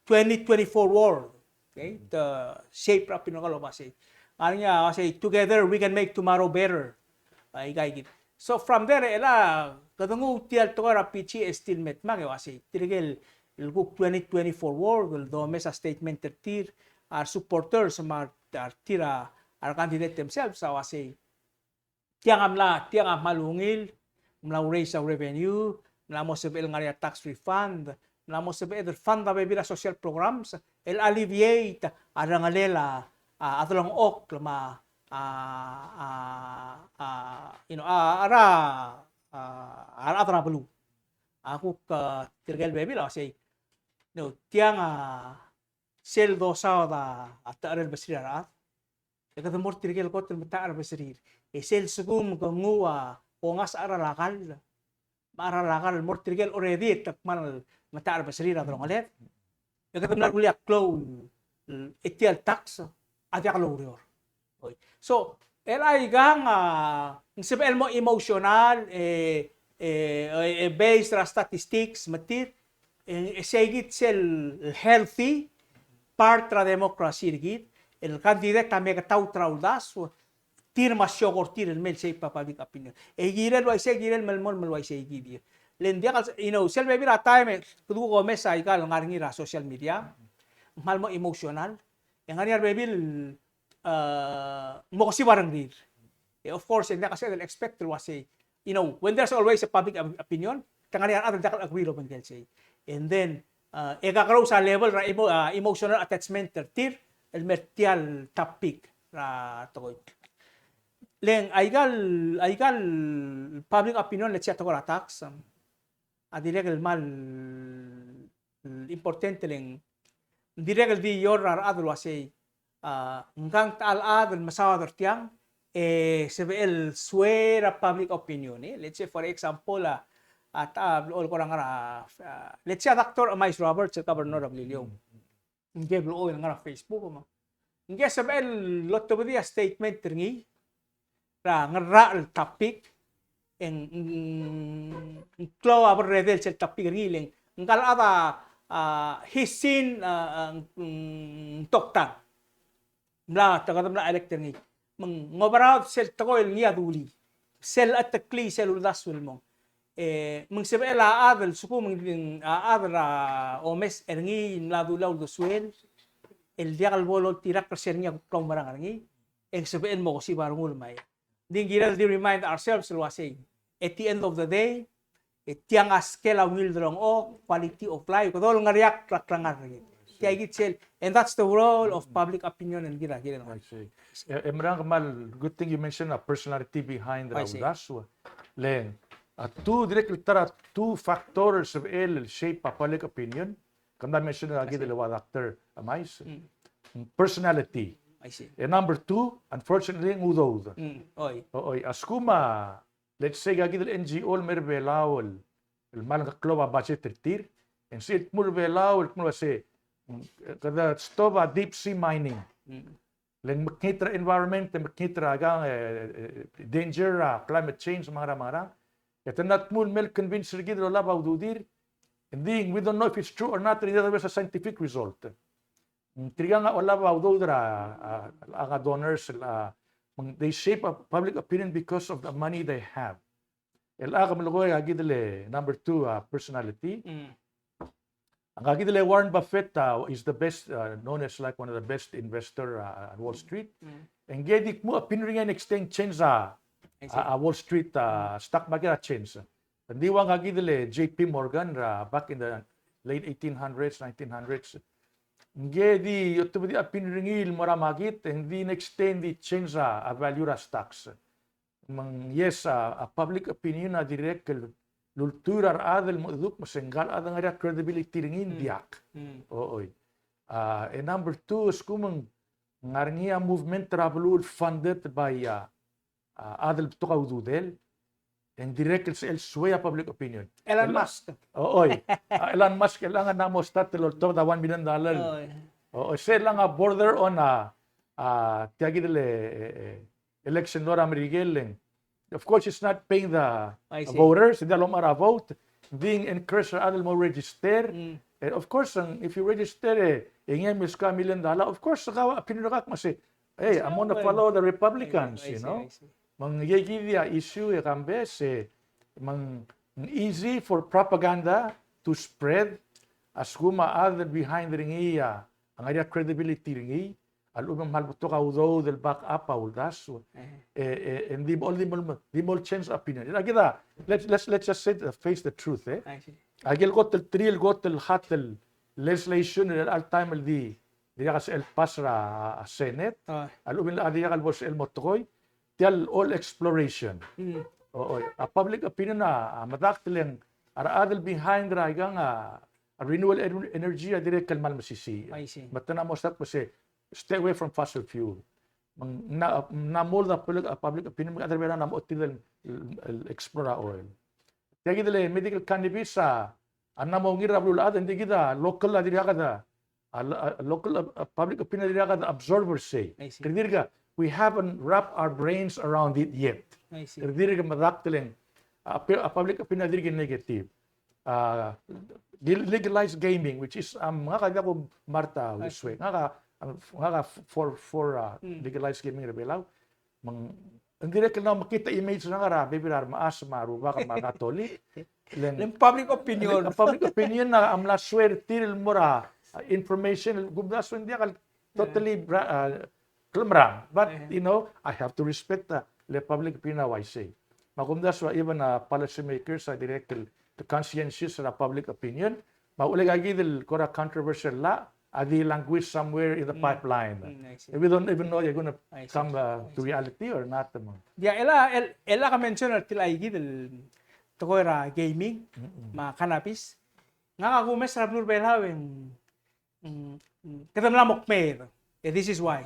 twenty twenty-four world. Okay? Te shape er a opinion er kau el uasei. Ngar er ngii a uasei, "Together we can make tomorrow better." A, ika kid. So from there, el a, kede nguu tia el tekoi er a P G S T el me dmak e uasei. Tirke el, el kuk twenty twenty-four world, el domes a statement er tir, a re supporters, me a re, a re tir a, a re candidate themselves, a uasei. Tiang a mla, tiang a kmal ungil, mla raise a revenue, mla mo sebechel ngar er ngii a tax refund, mla mo sebechel el fund a bebil a social programs, el alleviate a rengelel a, a, a delengchokl me a, a, a, you know, a, a, a, a, a rechad er a beluu. A kuk, a, tirke el bebil a uasei, you know, tiang a sel dosaod a, a techerel beserir a rechad. E kede mo er tirke el kot el metacherbeserir. E sel lsekum ke nguu a kongasech a cheral a kall, me a cheral a kall el mo er tirke el already e te kmal metacherbeserir a delongeled, e kede mla rullii a klou el, e tia el tax a diak loureor. So, el aikang a, ng sebechel mo emotional, e, e, e, based er a statistics, me tir, e, e sei kid sel healthy part er a democracy er kid, el candidate a meketaut er a uldasu, tir me a sioko er tir el mei el shape a public opinion. E kirel uaisei, kirel melemolem el uaisei kid. Le ng diak el, you know, sel bebil er a taem, e kede kuk omes a ikal ngar er ngii er a social media, ng kmal mo emotional. E ngar er ngii a rebebil, a, mo kesib a rengrir. E, of course, e ng diak a sebeched el expect el uasei. You know, when there's always a public op-, opinion, te ngar er ngii a rechad el diak el agree el obengkel sei. And then, a, e kakerous a level er a emo-, a, emotional attachment er tir, el mer tia el topic er a tekoi. Le ng aikal, aikal public opinion, let's say, a tekoi er a tax, a dirrek el kmal important le ng dirrek el di eou er a rechad el uasei, a, ngkang techa el chad el mesaod er tiang, e sebechel el sway er a public opinion, e. Let's say, for example, a, a, ta, a, blechoel kora ngar er a, a, let's say, a Doctor Emais Roberts, el governor er a Beliliou. Ngike blechoel ngar er a Facebook, me ngike sebechel el otobedii a statement er ngii er a ngerachel el topic, e ng, ng, ng klou a berredel sel topic er ngii, le ng, ngkal chad a, a, he's seen, a, a, ng, ng toktang. Mla, te kede mla elect er ngii. Me ng oberaod sel tekoi el ngii a dulii. Sel cheteklii sel uldasu el mong. E, me ng sebechel a chad el lsekum ng, a chad er a omes er ngii el mla dulii a uldesuel, el diak el bo loltirakl er se er ngii a kuk klaumerang er ngii, e ng sebechel el mo kesib a rengul me a ia. Ng di kirel di remind ourselves el uasei, at the end of the day, e tiang a skel a ungil delengchokl, quality of life, kede olengereakl a klengar er kid. Tia kid sel, and that's the role of public opinion el kirel, kirel. I see. E, e merang kmal, good thing you mentioned a personality behind a uldasu. Le ng, a two, dirrek el ta er a two factor el sebechel el shape a public opinion. Kede mention er kid el ua Doctor Emais. Mm. Personality. I see. E number two, unfortunately, ng udoud. Mm. Oi. O, oi. A lsekum a, let's say, a kid el N G O el mei er a Belau el, el kmal klou a budget er tir, e ng sel dmu er a Belau el kmo se, mm, kede stop a deep sea mining. Mm. Le ng mekngit er a environment, mekngit er a kang, e, e, e, danger er a climate change, me a ngerang, me a ngerang. E te mla dmu el mei el convince er kid el olab a ududir. And then we don't know if it's true or not, and the other way is a scientific result. Ng tirkang a olab a udoud er a, a, a donors, a, they shape a public opinion because of the money they have. El a ke melekoi a kid el number two, a, personality. Mm. Ngka kid el Warren Buffett, uh, is the best, uh, known as, like, one of the best investor, uh, on Wall Street. Mm. Ngke di kmo opinion er ngii a next thing change a, I see, a, a Wall Street, uh, stock market a change. Ng di ua ngka kid el J P Morgan, uh, back in the late eighteen hundreds, nineteen hundreds. Ngke di, otobedii a opinion er ngii el mo er a market, e ng di next thing di change a, a value er a stocks. Me ng yes, a, a public opinion a dirrek el ultuil er a rechad el mo dmu el kmo se ngka el chad a ngar er ngii a credibility er ngii, mm, ng diak. Mm. O, oi. A, e number two, a lsekum ng ngar er ngii a movement er a beluu el funded by a, a, chad el betok a ududel, e ng dirrek el se el sway a public opinion. Elon Musk. O, oi. A, Elon Musk, el ngar er ngii a mo start el oltobed a one million dollar. Oi. O, oi, se el ngar er ngii a border on a, a, tia kid el, e, e, election law er a Merikel e ng. Of course, he's not paying the, I see, voters, ng diak lomechar a vote, being encouraged er a chad el mo register. Mm. And of course, ng, if you register, e, e ngii a milskau a million dollar, of course, ke opinion er kau a kmo se, hey, I'm gonna follow the Republicans, I see, you know? I see. Me ng ngii kid a issue e kambes, e, me ng easy for propaganda to spread, a lsekum a chad el behind er ngii a, a ngar er ngii a credibility er ngii, a lechub e ng kmal betok a udoud el back up a uldasu. Eh. E, e, e ng di mo, di mo, di mo change opinion. Tia kid a, let's, let's, let's just say, uh, face the truth, e. I see. Aike el kot el three el kot el hot el legislation er chelecha el taem el di, di diak el pass er a, a Senate. Ah. A lechub e ng di diak el bo el mo tekoi. Tia el oil exploration. Mm. O, o, a public opinion a, a medakt el ng, a rechad el behind er a ikang a, a renewable en-, energy a dirrek el kmal mesisiich. I see. Me te mla mo start el kmo se, stay away from fossil fuel. Me ng mla, mla mold a public, a public opinion, me a rechad er a Belau a mla mo ochotii el, el, el explore a oil. Tia kid el medical cannabis a, a mla mo ungil er a beluulechad, e ng di kid a local a dirkak de, a, a local, a, a public opinion a dirkak de absorb er sei. I see. Kede dirk, we haven't wrapped our brains around it yet. I see. Kede dirk medakt el ng, a, pu-, a public opinion a dirk negative. A, le-, legalize gaming, which is, um, ngak a diak kumart a, I see, uldesuek. Ngak a, um, ngak a f-, for, for, uh, mm, legalize gaming er a Belau. Me ng, ng dirrek el mla mekngit a image er ngak er a bebil er a remechas me a rubak me a Katolik. Le ng, le ng public opinion. Le ng public opinion a, a mla sway er tir el mo er a, a, information, el kumdasu e ng diak el totally bra-, a, klemerang. But, you know, I have to respect a, le public opinion a uaisei. Me a kumdasu a even a policy makers a dirrek el, the conscientious er a public opinion. Me a uchul e aika kid el kora controversial law, a di languish somewhere in the pipeline. Mm, I see. We don't even know they're gonna come, uh, to reality or not, me ng. Yeah, el, el, el ke mention er tia kid el tekoi er a gaming, me a cannabis. Ngak a kumes er a beluu er a Belau e ng, mm, mm, kede mla mo kmeed. Eh, this is why.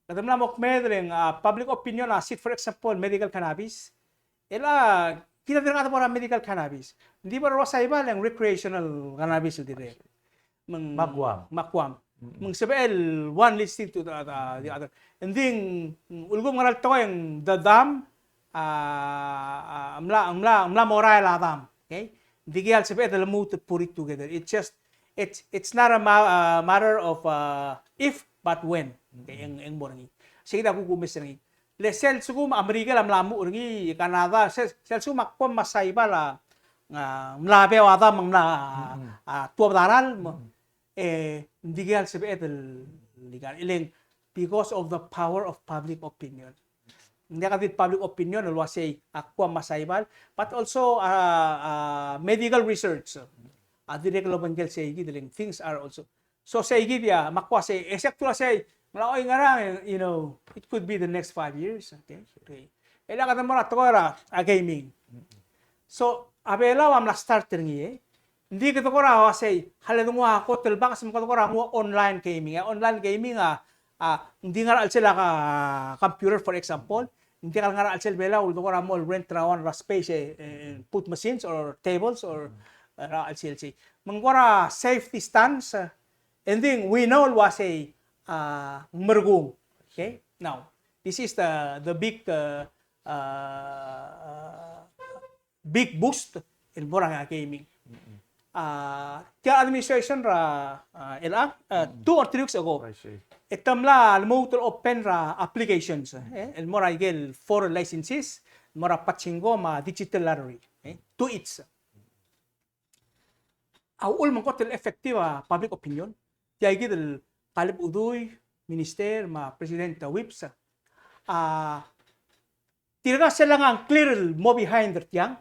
Kede mla mo kmeed e le ng, ah, public opinion a, sit for example, medical cannabis. El a, kid a dirkak de mo er a medical cannabis. Ng di bo er a Saibal e ng recreational cannabis el dirrek. Me ng, me a Guam. Me a Guam. Me ng sebechel one listing to the, the, the other. Ng di ng, ulekum ngera el tekoi e ng the dam, a, a, mla, mla, mla mo er a dam. Okay? Ng dikea el sebeched el lmuut el put it together. It's just, it's, it's not a ma-, uh, matter of, uh, if, but when. Okay? E ng, e ng mo er ngii. Sei kid a kukumes er ngii. Le sel lsekum a Merikel a mla muchel er ngii, Canada, sel, sel lsekum a Guam me a Saibal a, a, mla beu a dam me ng mla, a, tuobed a ralm, e, ng dikea el sebeched el legal. E le ng because of the power of public opinion. Ng diak di public opinion el uasei a Guam me a Saibal, but also, a, a, medical research. A dirrek el obengkel sei kid e le ng things are also So sei kid a, me ak uasei, e sel kdu el uasei, me a lechub e ng ngerang, you know, it could be the next five years, okay? Okay. E le kede mo er a tekoi er a, a gaming. So, a Belau a mla start er ngii, e. Ng di kede kora uasei, a le de nguu a kot el banks me kede kora nguu a online gaming. E a online gaming a, a, ng di ngar er a chelsel a ka-, computer, for example, ng di ngar er a chelsel Belau, de kora mo rent er a one er a space, e, e, put machines or tables or, e, er a chelsel sei. Me ng kora safe distance, e, and then we know el uasei, a, ng merekong. Okay? Now, this is the, the big, uh, uh, big boost el mo er a gaming. A, tia administration er a, a, el a, a, two or three weeks ago. E te mla lmuut el open er a applications, e, el mo er a ikel foreign licenses, el mo er a pachinko me a digital lottery, e, two each. A uchul me ng kot el effective a public opinion. Tia kid el Kaleb Udui, Minister, me a President, a, Whipps, a, tirka sel ngar a clear el mo behind er tiang.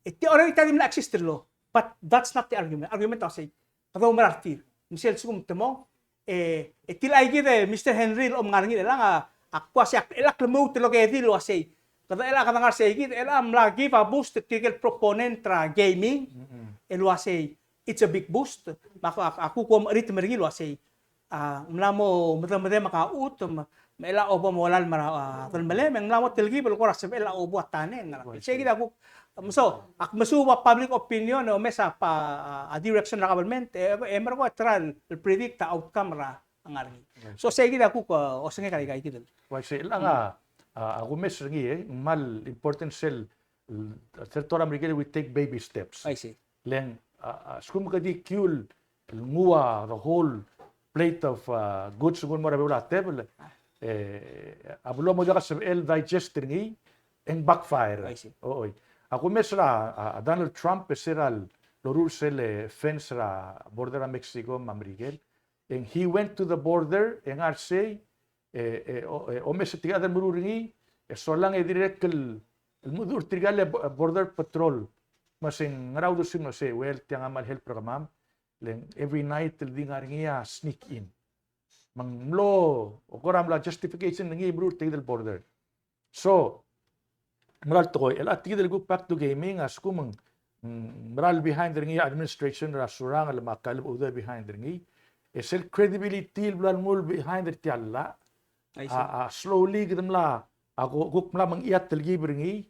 E tia already tia di mla exist el law. But that's not the argument. Argument a sei, kede oumera er tir. Me sel lsekum te mo, e, e tia kid e Mister Henry el om ngar er ngii el ngar a, a kuk uasei, el ak lmuut el okedei el uasei, kede el a kede ngar sei kid, el a mla give a boost er tirke el proponent er a gaming, el uasei, it's a big boost. Me a, a, a kuk omecherit me er ngii el uasei, a, ng mla mo medemedem a chutem, me, me chelecha obo mo olalem er a, a, delmelem, me ng mla mo telkib el kora sebechel a obo a taneng. Sei kid a kuk, me so, ak mesuub a public opinion, e omes a pa, a, a direction er a government, e, e merekong e try el predict a outcome er a ngar er ngii. So sei kid a kuk, a, osengek er aika kid el. Uaisei, el ngar a, a, a kumes er ngii, e, ng kmal important sel, el, sel tor a Merikel, we take baby steps. Uaisei. Le ng, a, a, lsekum ke di kiu el nguu a the whole plate of, a, goods el mo er a bebul a tebel, e, a beluu a mo diak a sebechel digest er ngii, e ng backfire. Uaisei. Oi. A kumes er a, a, a Donald Trump, e se er a loruul sel, e, fence er a border er a Mexico me a Merikel. E ng he went to the border, e ngar sei, e, e, o, e, omes tirka el meruul er ngii, e solang e dirrek el, el mo dmu er tirka el bo-, border patrol. Me se ng ngera uldesuem el uasei, well, tiang a kmal help er kemam, le ng every night el di ngar er ngii a sneak in. Me ng mlo, o kora mla justification er ngii el meruul er tia kid el border. So, ng mera el tekoi, el a tia kid el kuk back to gaming, a lsekum ng, mm, mera el behind er ngii a administration er a Surangel me a Kaleb Udui a behind er ngii, e sel credibility el bla lmuut el behind er tia el llach, a, a, slowly kede mla, a, ku-, kuk mla mengiat el kib er ngii,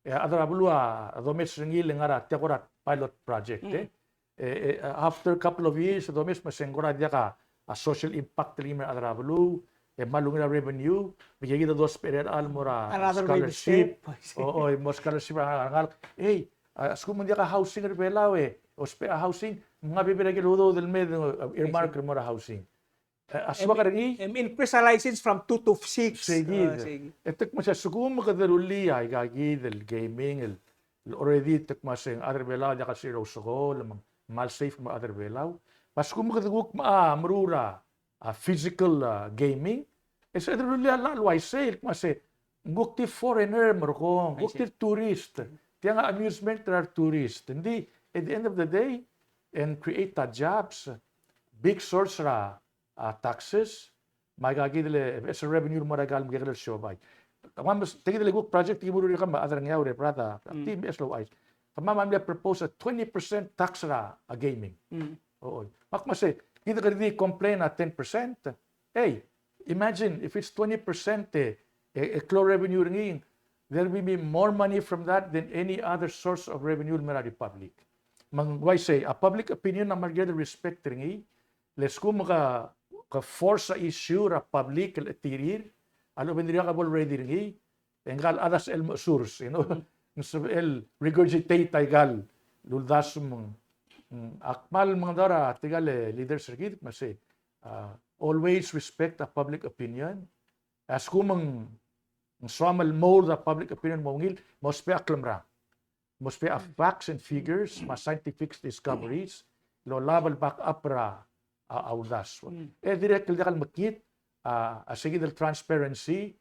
e a chad er a beluu a domes er ngii le ngar er a tia kora pilot project, e. E, e, after a couple of years, domes me se ng kora diak a, a social impact el ngii me a rechad er a beluu, e kmal ungil a revenue, me tia kid a dousbech er a chelecha el mo er a scholarship. O, o, mo scholarship er a rengalek. Ei, a, a lsekum ng diak a housing er Belau e, ousbech a housing, me ng bebil a ikel udoud el me, e, earmark el mo er a housing. E, a soak er ngii. Em, increase a license from two to six. Sei kid. E te kmo se a lsekum kede rullii aika kid el gaming, el, el already te kmo se ng chad er Belau a diak el sebechir el ousekool, me ng kmal safe me a chad er Belau. Me a lsekum kede kuk mo meruul a, a physical, a, gaming, e se kede rullii a llach el uaisei, el kmo se ng kuk di foreigner merekong, kuk di tourist. Tiang a amusement er a retourist. Ng di, at the end of the day, e ng create a jobs, big source er a a taxes, me aika kid el, e se revenue el mo er aika el mekekerei el siobai. Kemam, tia kid el kuk project, tia kid el meruul er kemam, a chad er Ngeaur e brother, a team e slow ice. Kemam a mle propose a twenty percent tax er a, a gaming. Oi. Me ak kmo se, kid a kede di complain a ten percent. Hey, imagine if it's twenty percent e, e, e klou a revenue er ngii, there will be more money from that than any other source of revenue el mo er a republic. Me ng uaisei, a public opinion a mle kede respect er ngii, le lsekum ke, ke force a issue er a public el chetirir, a lechub e ng dirkak bo el ready er ngii, e ngka el chad a sebechel el mechesurs, you know, ng sebechel el regurgitate aika el uldasu me ng, mm, ak kmal mengedecheduch er tirka el leaders er kid, me sei, uh, always respect a public opinion. A lsekum ng, ng soam el mold a public opinion el mo ungil, mousbech a klemerang. Mousbech a facts and figures, me a scientific discoveries, el olab el back up er a, a, a uldasu. E dirrek el diak el mekngit, a, a se kid el transparency,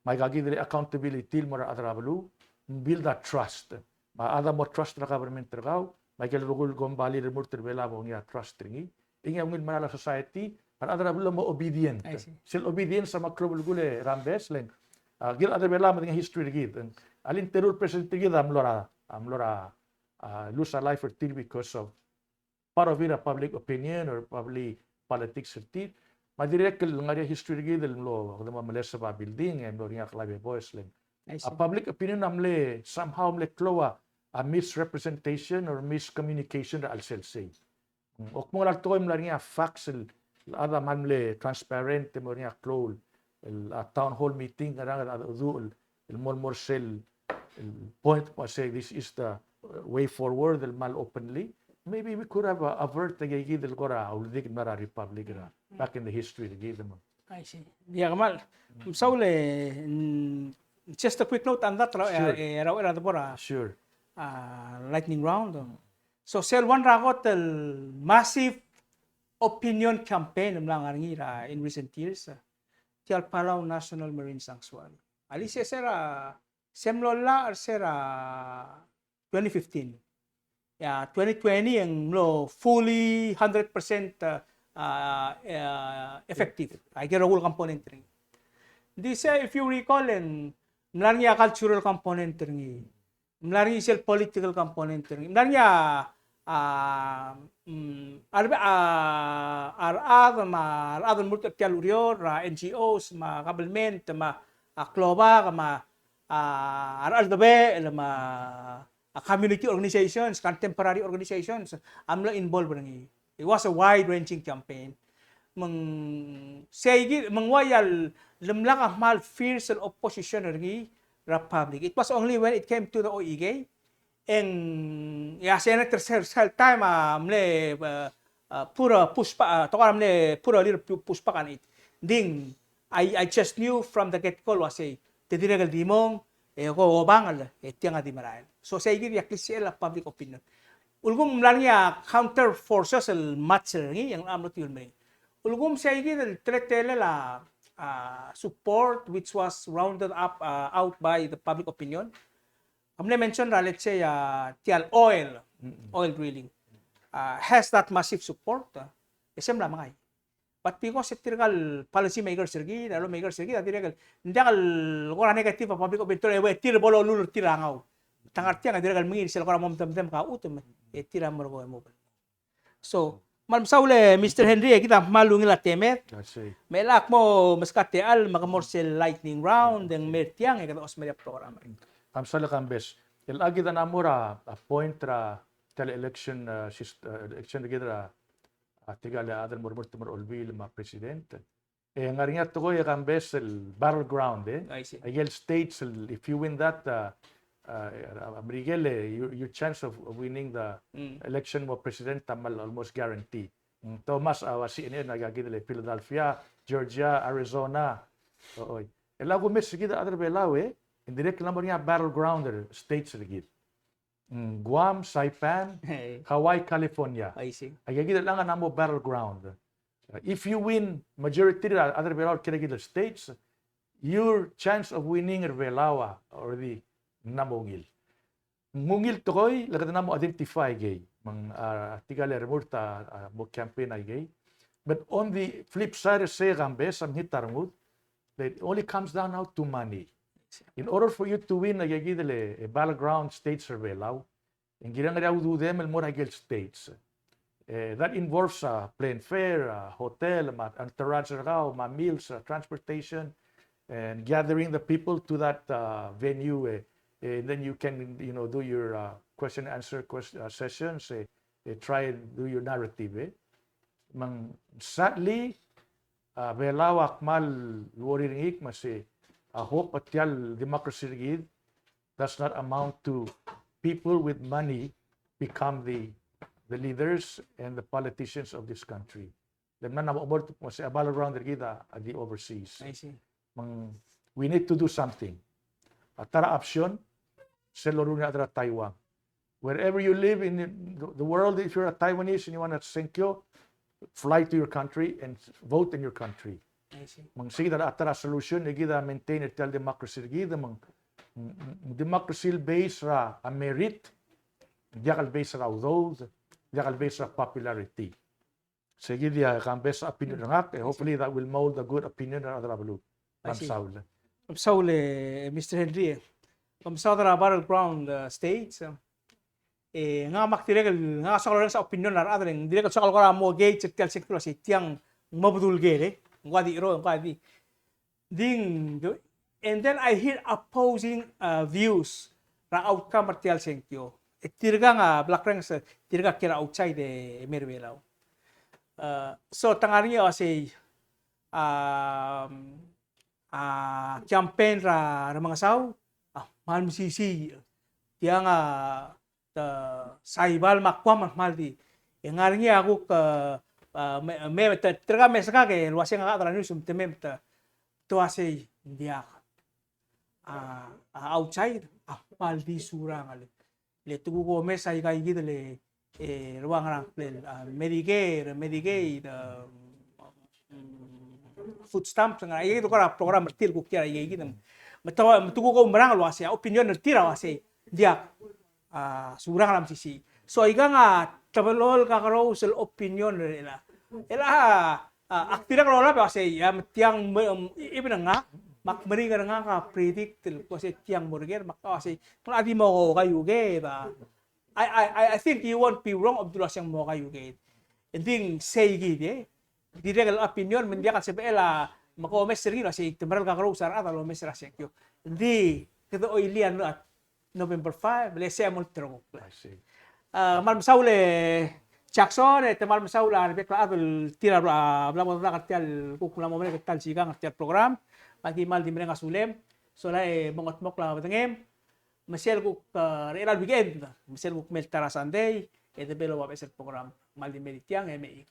me aika kid el accountability el mo er a rechad er a beluu, build a trust. Me a chad a mo trust er a government er kau, me aike el rokui el kombalii el remurt er Belau a mo ngii a trust er ngii. E ngii a ungil mera el society, me a rechad er a beluu a mo obedient. Sel obedience a mo klou el belkul e rambes, le ng, a, kid el chad er Belau a medengei a history er kid. A lilterau el president er kid a mlo er a, a mlo er a, uh, lose a life er tir because of part of it a public opinion or public politics er tir. Me a dirrek el ngar er ngii a history er kid el mlo, kede mo meleseb a building, e mlo er ngii a klai beboes le ng. I see. A public opinion a mle somehow mle klou a, a misrepresentation or miscommunication er a chelsel sei. Mm, ok, me ng ngar er ngii a tekoi el mla er ngii a facts el, el chad a kmal mle transparent, e mlo er ngii a klou el, el, a town hall meeting, ngerang a, a, a, el, el mo, mo er sel, el point, me a sei, this is the, uh, way forward, el kmal openly. Maybe we could have, uh, avert aike kid el kora uldik el mla er a Republic er a, back in the history er kid, me. I see. Diak, kmal. Mesaul e, mm, just a quick note on that, er a, sure, e, er a, er a debo er a, sure, a, lightning round. So, sel one er a kot el massive opinion campaign el mla ngar er ngii er a in recent years, a, tia el Palau National Marine Sanctuary. A le se er a, se mlo llach er se er a twenty fifteen. Ia, twenty twenty e ng mlo fully hundred percent, uh, uh, uh, effective. Aike el rokui el component er ngii. Ng di se, if you recall, e ng mla er ngii a cultural component er ngii. Ng mla er ngii sel political component er ngii. Ng mla er ngii a, a, mm, a rebe-, a, a rechad me a, a rechad el murt er tia el ureor, a N G Os, me a government, me a klobak, me a, a, a recheldebechel, me a, a community organizations, contemporary organizations, a mlo involve er ngii. It was a wide-ranging campaign. Me ng sei kid, me ng ua ia le mlak a kmal fierce el opposition er ngii er a public. It was only when it came to the O E K, e ng, ia, Senator Sel, sel time a mle, uh, uh, put a pushback, uh, tekoi er a mle put a little pu-, pushback on it. Ng di, I, I just knew from the get-go el uasei, te dirrek el di mong, e ko obangel, e tiang a di merael. So sei kid a klisichel a public opinion. Ulekum ng mla er ngii a counter forces el match er ngii, e ng mlo tiu el meringel. Ulekum sei kid el teletelel a, a, support which was rounded up, uh, out by the public opinion. Ak mle mention er a, let's say, uh, tia el oil, mm-mm, oil drilling, uh, has that massive support, uh, e se mla mengai. But because e tirka el policy makers er kid, a law makers er kid, a dirrek el, ng diak el kora negative a public opinion, e ua tir bo lolul er tir a ngau. Te ngar tiang, a dirrek el mengiil sel kora mo medemedem a chutem, e tir a mo er ko e mo. So, kmal mesaul e Mister Henry, e kid a kmal ungil a temed. I see. Me lak mo meskau a techall, me ke mo er sel lightning round, e ng mer tiang, e kede osmerii a program. Kmal mesaul e Kambes. El kid a mla mo er a, a point er a, tia el election, uh, sys-, uh, election er kid er a, a tirka el chad el mo remurt el mo er a Olbiil me a president. E ngar er ngii a tekoi e Kambes el battleground, e. I see. Aike el states el, if you win that, uh, uh, a Merikel, e, your, your chance of winning the, mm, election mo president a kmal almost guarantee. Mm, te omes a, a C N N, aika kid el Philadelphia, Georgia, Arizona. Oi. El a kumes er kid a rechad er a Belau, e, e ng dirrek el mla mo er ngii a battleground er a states er kid. Mm, Guam, Saipan, hey, Hawaii, California. I see. Aika kid el ngar er ngii a mo battleground. Uh, if you win majority er a rechad er a Belau el kiei er aike el states, your chance of winning er a Belau a already ng mla mo ungil. Ng ungil tekoi, le kede mla mo identify aikei. Me ng, uh, tirka el remurt a, uh, mo campaign aikei. But on the flip side, e sei Kambes, a mekngit a rengud, that it only comes down now to money. In order for you to win, aika kid el, e, battleground states er a Belau, e ng kirel ngar er ngii a ududem el mo er aike el states. Eh, that involves, uh, plane fare, uh, hotel, me a entourage er kau, me a meals, uh, transportation, and gathering the people to that, uh, venue, eh, eh, and then you can, you know, do your, uh, question and answer quest-, uh, sessions, eh, eh, try and do your narrative, eh. Me ng sadly, a Belau a kmal worry er ngii me sei, a hope a tia el democracy er kid does not amount to people with money become the, the leaders and the politicians of this country. Le mla mo mo er a battleground er kid a, a di overseas. I see. Me ng, we need to do something. A ta er a option, sel loruul a rechad er a Taiwan. Wherever you live in the, the world, if you're a Taiwanese and you want to sengkio, fly to your country and vote in your country. I see. Me ng sei kid a ta er a solution, e kid a maintain er tia el democracy er kid, me ng, mm, mm, democracy el base er a merit, diak el base er a udoud, diak el base er a popularity. Sei kid a Kambes a opinion er ngak, e hopefully that will mold a good opinion er a rechad er a beluu. I see. Kmal mesaul. Kmal mesaul, eh, Mister Henry, eh. Kmal mesaul er a battleground, uh, states, eh. E ngak me ak dirrek el, ngak a soak el orrenges a opinion er a rechad, e ng dirrek el soak el kora mo gauge er tia el sengkio el uasei tiang ng mo bedul ker, e. Ng ua di ro, ng ua di. Ng di, and then I hear opposing, uh, views er a outcome er tia el sengkio. E tirkang a bla kurrenges, tirka kiei er a outside e mei er a Belau. Uh, so te ngar er ngii a uasei, um, a campaign er a Remengesau a kmal mesisiich. Tiang a te Saibal me a Guam a kmal di. E ngar er ngii a kuk, e, me, me, te, tirka meskak el uasei ngak a chad er a news me te mei me te, te uasei ng diak. A, a outside a kmal di surang a le. Le te kuk omes aika ikid el, e, el ua ngerang, le, a, Medicare, Medicaid, a, mm, food stamps, ngerang, aika ikid el kora program er tir el kuk tia aika ikid. Me te, me te kuk oumerang el uasei, a opinion er tir a uasei, diak, a, surang el mesisiich. So, aikang a teblo el kakerous el opinion er chelecha. Chelecha, a, ak dirrek el olab el uasei, a, me tiang me, em, even ngak, me ak meringel er ngak a predict el uasei tiang mo er ker, me ak uasei, ng locha di mo kaiuekeed a. I, I, I, I think you won't be wrong, Abdul, uasei ng mo kaiuekeed. Ng di ng sei kid, e. Dirrek el opinion, me ng diak el sebechel a, me ke omes er ngii el uasei te mera el kakerous a rechad a lomes er a sengkio. Ng di, kede oilii a November five, le sei a mo ulterekokl. I see. A, kmal mesaul e Jackson, e te kmal mesaul a rebek el chad el tir a bla, bla mo dak er tia el kuk mla mo merek er tia el sikang er tia el program. Me aki kmal di mereng a sulem. Sola e mo ngetmokl a bedengem. Me sel kuk, e, er chelecha el weekend, me sel kuk mei el ta er a Sunday, e de bo el ua beches el program. Kmal di mei er tiang, e mei.